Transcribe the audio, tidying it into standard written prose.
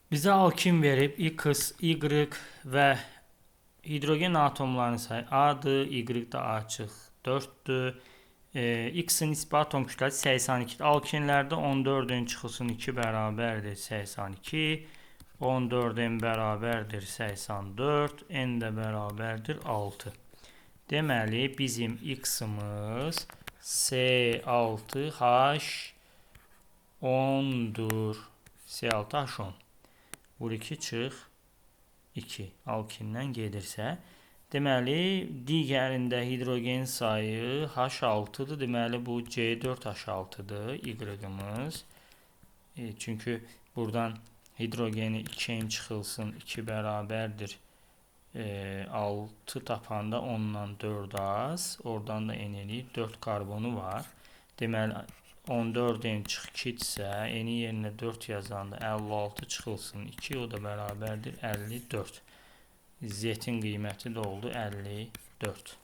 Bizə alkin verib X, Y və hidrogen atomlarının sayı A-dır, Y də A çıx 4-dür. X-in nisbi atom kütləsi 82-dir. Alkinlərdə 14-ün çıxılsın 2 bərabərdir 82. 14N bərabərdir 84. N də bərabərdir 6. Deməli, bizim X-imiz C6H10-dur. C6H10. Vur 2 çıx 2 alkindən gedirsə. Deməli, digərində hidrogen sayı H6-dır. Deməli, bu C4H6-dır Y-imiz. Çünki buradan hidrogeni 2N çıxılsın 2 bərabərdir. 6 tapanda 10-dan 4 az. Oradan da N eləyir. 4 karbonu var. Deməli, 14N çıx 2-dirsə, N-i yerinə 4 yazanda 56 çıxılsın 2, o da bərabərdir 54. Z-in qiyməti də oldu 54.